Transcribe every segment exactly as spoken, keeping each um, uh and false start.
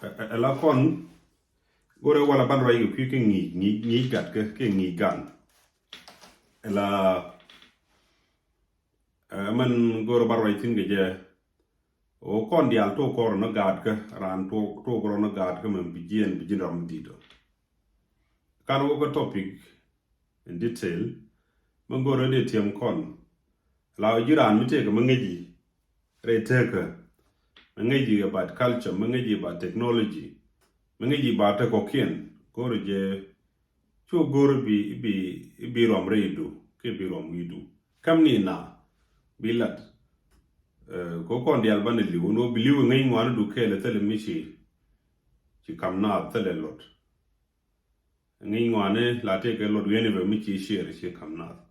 Ɛ la kɔn go̱rɛ wala ban ruac kɛ kui̱ kɛ ŋi̱i̱c ŋi̱i̱c gat kɛ kɛ ŋi̱i̱c gan. Ɛ la mɛn go̱rɛ ban ruac thi̱n kɛ jɛ. O kɔn diaal tok kɔr ni gaat kä raan tok rɔ ni gaat kä mɛn bi jiɛn bi ji̱n ram mi di̱t ɔ. Kan wä kä topic in detail. Mɛn go̱rɛ dee tiɛm kɔn la ji̱ raan mi tëëkɛ mi ŋäci rɛy tëëkä, mi ŋäci about culture, mi ŋäci about technology, mi ŋäci about tëë kɔkiɛn. Go̱rɛ jɛ cu go̱rɛ bi bi bi ruam rɛy du kiɛ bi ruam wi̱i̱ du. Käm ni na bi lat. Ko kɔn diaal banɛ li̱w ni wä bi li̱w ŋäc ŋuani du kɛɛl thilɛ mi ci ci kam naath thilɛ luɔt. Ŋi̱ny ŋuani la tëëkɛ luɔt wi̱i̱ni bɛ mi ci ciɛɛr ci kam naath.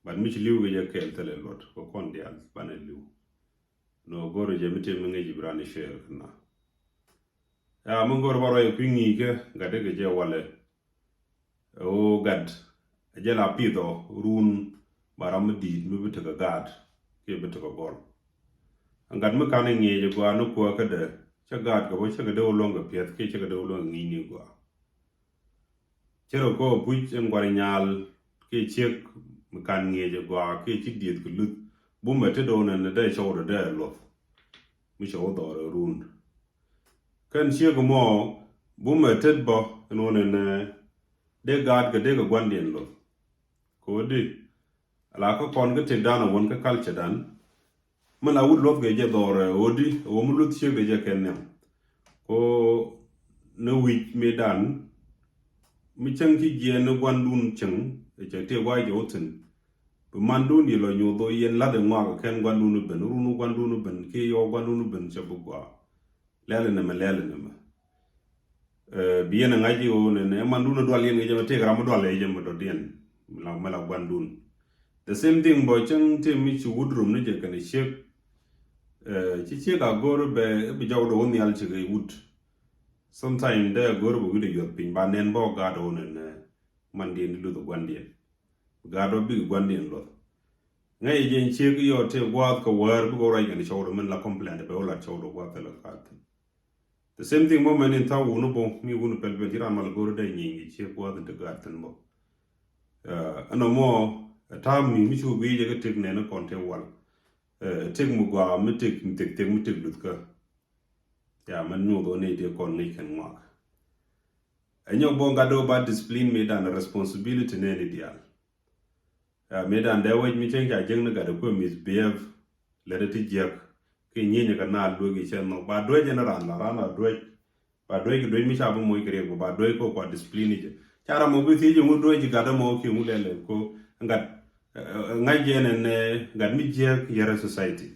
But mi ci li̱w kɛ jɛ kɛɛl thilɛ luɔt kɛ kɔn diaal banɛ li̱w. Nɔ go̱rɛ jɛ mi tëë mi ŋi̱c bi rani ciɛɛr kɛ na. Ya mi go̱rɛ ba ruac kui̱ ŋi̱i̱c kɛ gat dee kɛ jɛ walɛ. Ɛ ɣöö gat ɛ jɛ la pith ɔ run ba ram mi di̱i̱t mi bi tekɛ gaat kiɛ bi tekɛ gɔl. Ɛn gat mi kan i̱ ŋi̱eec ɛ gɔaa ni kuäär kädɛ cä gaat kɛ bä cä kɛ dee wä luäŋ kɛ piɛth kiɛ cä kɛ dee wä luäŋ kɛ ŋi̱i̱cni gɔaa. Cä rɔ kɔ puc ɛn gua̱r nyaal kiɛ ciek mi kan ŋi̱eec ɛ gɔaa kiɛ ci dieth kɛ luth bumɛ ti do̱n ɛn dee cɔwdɛ dee luɔth mi cɛ wä dhɔr ɛ run. Kɛn ciek mɔ bumɛ tet bä ɛn wä nɛnɛ dee gaat kɛ dee kɛ gua̱ndiɛn luɔth. Kɛ wä di ala kä kɔn kä tëkdan a wän kä culture dan. Mi la wut luɔth kɛ jɛ dhɔrɛ ɣöö di ɣöö mi luth ciek dee jɛ kɛn nhiam. Ko ni wi̱c mi dan mi cäŋ ci jiɛɛn ni guandun cäŋ cɛ tëë guay jɛ wä thi̱n. Bi mandun yɛ lɔ nyoth ɣöö yɛn la̱t ɛ ŋɔak kɛn guandun ben run guandun ben kiɛ yɔɔ guandun ben cɛ bi gɔaa. Lɛl inɛmɛ lɛl inɛmɛ. Bi yɛn ɛ ŋa̱c i̱ ɣöö nɛnɛ mandun ɛ dual yɛn kɛ jɛ mɛ tëëk ram ɛ dual ɛ jɛ mɛ dɔ̱diɛn. Mɛ la guandun. The same thing bɔ cäŋ tëë mi ci wut rom ni jɛ kɛn ɛ ciek. Ci ciek a go̱r bɛ bi jɔk dɔ wä nhial ci kɛ wut. Sometime dee a go̱r bɛ wi̱cdɛ yuɔth piny ba nɛn bä ɔ gaat ɣöö nɛnɛ mandiɛn i̱ luth ɛ guandiɛn. Bi gaat ɔ bikɛ guandiɛn luɔth. Ŋäc jɛ ciek i̱ yɔ tëë gua̱a̱th kɛ wäär bikɛ wä ruac kɛn cɔwdɛ min la complain bɛ wä lat cɔwdɛ gua̱a̱th thilɛ gaat thi̱n. The same thing mɔ mɛn in tha̱a̱ŋ wun bä mi wun pɛl bɛ ji̱ ran mal go̱r dee nyieny kɛ ciek gua̱a̱th in te gaat thi̱n bä. Ɛnɔ mɔ ɛ ta̱a̱m mi mi cu gui̱i̱c jɛ kä tëk nɛn kɔn tëë wal. Tëk mi gɔaa mi tëk mi tëk tëk mi tëk luthkä. Ya mɛn nyuɔth ɣöö nɛy ti kɔn ŋi̱c kɛn ŋuak. Ɛ nyɔk bä gat dee wä ba discipline mi dan responsibility nɛn i̱ diaal. Ya mi dan dee wec mi cäŋ ca jiäk ni gat dee kuɛ misbehave. Lɛt ɛ ti jiäk ki nyieny kɛ naal duek i̱ cɛ nhɔk ba duec ɛn raan la raan la duec. Ba duec kɛ duec mi ca bi moc kɛ riɛk bä ba duec kɛ kua discipline i̱ jɛ. Ca ram mɔ bi thiec i̱ ŋu duec i̱ gat dee mɔ kiɛ ŋu lɛl ɛ ko gat ŋa̱c jɛ nɛn gat mi jiäk yɛrɛ society.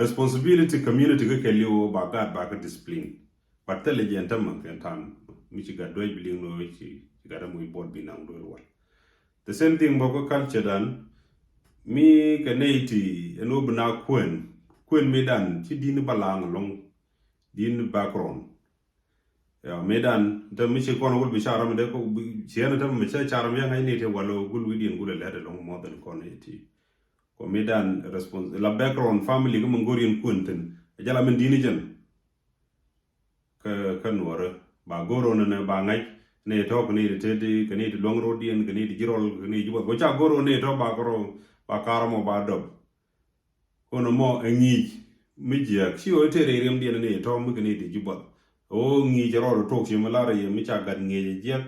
Responsibility community kä kɛ liw ba gaat ba kä discipline. But thilɛ jɛ ɛn tämɛ kɛ ta̱a̱n mi ci gat duec bi liŋ ni wee ci gat ɛmɔ i̱ buɔt bi naŋ duel wal. The same thing bä kä culture dan mi kɛ nɛy ti ɛn wä bi na kuën kuën mi dan ci di̱n ba laŋ ɛlɔ̱ŋ di̱n background. Ya mi dan te mi ci kɔn wul bi caram de ko ciɛn te mi cɛ caram ya ŋa̱c ni te walo gul wi̱diɛn gul lɛ de lɔŋ mɔth ɛn kɔn iti. Ko mi dan response la background family ko mi ŋo̱r yɛn kuɛn thin jala min dini jɛn. Kä kä nuɔrä ba go̱r ɔ nɛ ba ŋa̱c ni tɔk ni ti tedi kɛ ni ti luɔŋ rodiɛn kɛ ni ti jirɔl kɛ ni jubɔth ko ca go̱r ɔ ni tɔk ba kɔrɔ ba karam ɔ ba dɔp. Kono mɔ ɛ ŋi̱i̱c mi jiääk ci ɣöö tëë rɛy riɛmdiɛn ni tɔ̱ mi kɛ ni ti ji̱ buɔth. Ɣöö ŋi̱i̱c ɛ rɔɔd ɛ tuɔk ci mi lar ɛ yɛ mi ca gat ŋi̱eec ɛ jiɛk.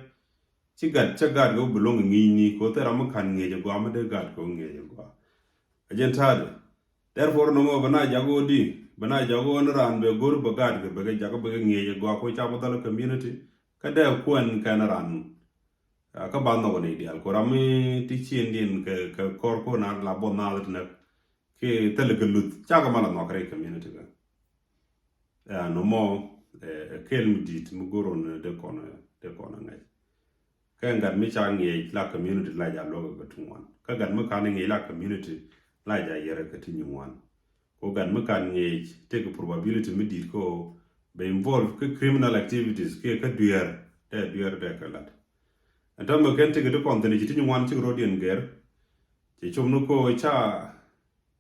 Ci gat cä gat kɛ wä bi lo̱ŋ ɛ ŋi̱i̱cni kɛ ɣöö thil ram mi ka̱n ŋi̱eec ɛ gɔaa mi dee gat kɛ wä ŋi̱eec ɛ gɔaa. Ɛ jɛn ta̱a̱dɛ. Therefore nɔmɔ bɛ na jak ɣöö di bɛ na jak ɣöö ni raan bɛ go̱r bɛ gat kɛ bɛ kɛ jak bɛ kɛ ŋi̱eec ɛ gɔaa kɛ wä ca bä dhɔl ɛ community. Kä dee kuɛn kɛn raan. Kä ba nhɔk ni diaal ko ram mi ti ciëndiɛn kɛ kɛ kɔr ko na la bɔ naath ti nɛk. Ki thil kɛ luth cakɛ mal a nhɔk rɛy community kɛ. Ɛn mɔ ɛ kɛl mi di̱t mi go̱r ɣän dee kɔn dee kɔn ŋɛc. Kɛ gat mi ca ŋiɛc la community la ja luɔk kɛ ti ŋuan kä gat mi kan ŋiɛc la community la ja yɛrɛ kɛ ti nyi ŋuan. Ko gat mi kan ŋiɛc tëk probability mi di̱t ko bɛ involve kä criminal activities kiɛ kä dueer dee dueer dee kɛ lat. Ɛn täämɛ kɛn tëk ti kɔn thi̱n ci ti nyi ŋuan cik rɔ̱diɛn gɛr. Cɛ com ni ko ca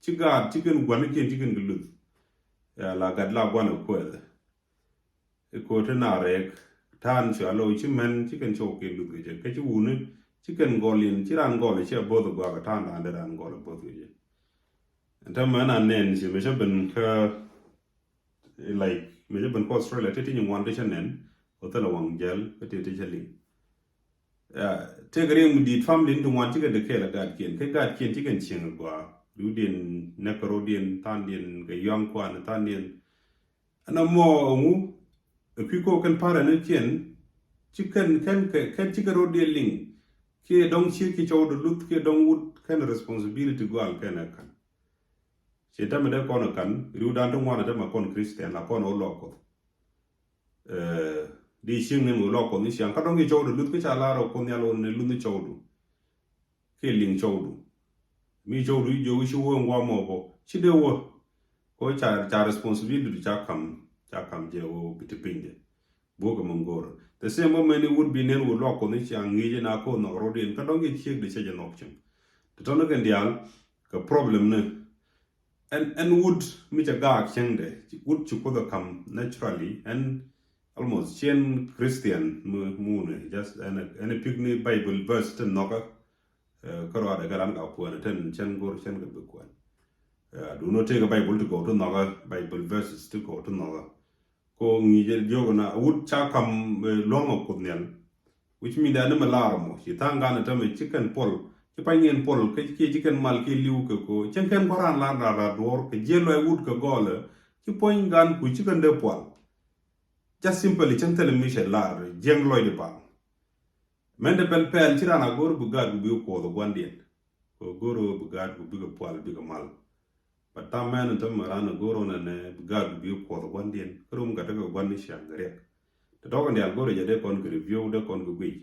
ci gaat ci kɛn gua̱nikiɛn ci kɛn kɛ luth. la gat la guan ɛ kuɛth. Ɛ ko̱o̱t ti na rɛɛk ta̱a̱n cua lo̱w ci mɛn ci kɛn cɔw kɛ luth kɛ cɛ kɛ ci wuni ci kɛn gɔl in ci ran gɔl ci a bo̱th ɛ guak ɛ ta̱a̱n ran dee ran gɔl ɛ bo̱th kɛ cɛ. Ɛn täämɛ ɛn a nɛn ci mɛ cä ben kä like mɛ cä ben kä Australia ti ti nyi ŋuan ti cä nɛn ɔ thilɛ waŋ jɛl kä ti ti cä liŋ. Tëëkɛ riɛŋ mi di̱i̱t family ni ti ŋuan cikɛ dee kɛɛl ɛ gaatkiɛn kɛ gaatkiɛn cikɛn cieŋ ɛ gɔaa. Riwdiɛn nɛk kɛ ro̱diɛn tha̱a̱ndiɛn kɛ yɔ̱a̱ŋ kuan tha̱a̱ndiɛn. Ɛn a mɔ ɛŋu ɛ kui̱ ko̱ kɛn pa̱rɛ ni kiɛn ci kɛn kɛn kɛ kɛn cikɛ ro̱diɛn liŋ. Kiɛ dɔ̱ŋ ciek ki cɔwdɛ luth kiɛ dɔ̱ŋ wut kɛn responsibility gual kɛn ɛ ka̱n. Ci tämɛ dee kɔn ɛ ka̱n riwdan ti ŋuan ɛ tämɛ kɔn Christian la kɔn ɛ wä luak Kuɔth. Di cieŋ ni mi wä luak Kuɔth ni ciaŋ kä dɔ̱ŋ ki cɔwdu luth kä ca lar ɔ Kuɔth Nhial wä ni luth ni cɔwdu. Ki liŋ cɔwdu mi cɔwdu i̱ jiök i̱ ci wä ŋuam ɔ bɔ ci dee wä. Ko ca ca responsibility ca kam ca kam jɛ wä bi ti piny jɛ. Buk kɛ mi ŋo̱o̱r the same moment i̱ wut bi nen wä luak Kuɔth ni ciaŋ ŋi̱i̱c ina ko̱ nhɔk ro̱diɛn kä dɔ̱ŋ ki ciek di cɛ jɛ nhɔk cieŋ. Ti tɔ̱ni kɛn diaal kɛ problem ni ɛn ɛn wut mi cɛ gaak cieŋdɛ wut ci Kuoth ɛ kam naturally ɛn almost cien Christian mi muni just ɛn ɛn pik ni Bible verse tin nhɔkä. Kä ruaadɛ kɛ ran ka kuɛn tin cɛn go̱r cɛn kɛ bi kuɛn. Duno tëëkɛ Bible ti gɔw ti nhɔkä Bible verses ti gɔw ti nhɔkä. Ko ŋi̱i̱c ɛ diɔ̱k na wut ca kam luɔ̱ŋ ɛ Kuoth Nhial. Which mean that ni mi laar mɔ ci tha̱a̱ŋ gan tämɛ ci kɛn puɔl ci pany ŋiɛn puɔl kä kiɛ ci kɛn mal kiɛ li̱w kɛ ko cɛn kɛn kua̱ran lar lar lar duɔ̱ɔ̱r kɛ jiɛn luay wut kɛ gɔɔlɛ ci puɔ̱ny gan ku ci kɛn dee puɔl. Just simply cɛn thilɛ mi cɛ lar jiɛn luɔy di baŋ. Mɛn de bɛl pɛl ci ran a go̱r bi gaat ku bi kuɔth gua̱ndiɛn. Kɛ go̱r bi gaat ku bikɛ pual bikɛ mal. But tam mɛn in tämɛ ran a go̱r ɔn ɛnɛ bi gaat ku bi kuɔth gua̱ndiɛn kä rum gat tekɛ gua̱n ni ciaŋ kɛ riɛk. Te tɔk in dial go̱r jɛ dee kɔn kɛ review dee kɔn kɛ guic.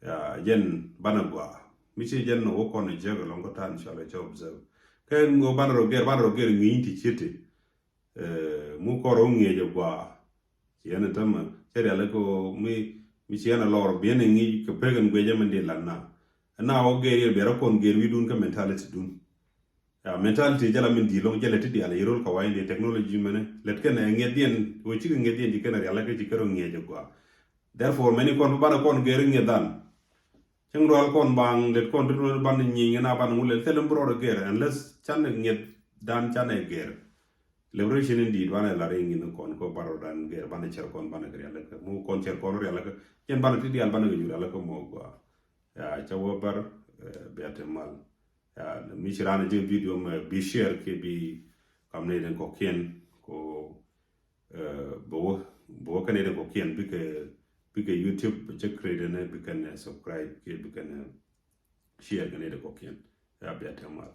Ya jɛn banɛ gua mi ci jɛn ni wä kɔn jek alɔŋ kä tan cɔl ɛ cɛ observe. Kɛ ŋo banɛ rɔ gɛr banɛ rɔ gɛr ŋi̱i̱ny ti cieti. Mu kɔr wä ŋi̱eec agua. Ci ɛn tämɛ cɛ rialikä mi mi ci ɛn a lɔr bi ɛn a ŋi̱i̱c kɛ pek ɛn guiɛcɛ min di lat na. Ɛn na wä gɛr yɛ biɛrɛ kɔn gɛr wi̱dun kä mentality dun. Ya mentality jɛ la min di lɔŋ jɛ lɛ ti dial yɛ rol kɛ wa̱i̱ ni technology mɛnɛ lɛt kɛn ɛ ŋiɛth diɛn wä cikɛ ŋiɛth diɛn ci kɛn a rialikä ci kɛn rɔ ŋi̱eec agua. Therefore mɛni kɔn bi banɛ kɔn gɛr ŋiɛth dan. Cäŋ rual kɔn baŋ det kɔn ti rual ban nyieny ŋän a ban ŋulɛl thilɛ bi rɔɔdɛ gɛr unless canɛ ŋiɛth dan canɛ gɛr. Liberation in di̱i̱t banɛ lar in ŋi̱n kɔn kɔ ban rɔɔdan gɛr banɛ cɛr kɔn banɛ kɛ rialikä mu kɔn cɛr kɔn rialikä. Cɛn banɛ ti dial banɛ kɛ ju rialikä mɔ gua. Ya ca wä bar bia te mal. Ya mi ci ran jɛ video mɛ bi share kɛ bi kam ne den kɔkiɛn ko. Bä wä bä wä kɛn ɛ dɛ kɔkiɛn bikɛ bikɛ YouTube bɛ cɛ create nɛ bikɛn subscribe kiɛ bikɛn share kɛn ɛ dɛ kɔkiɛn. Ya bia tɛm mal.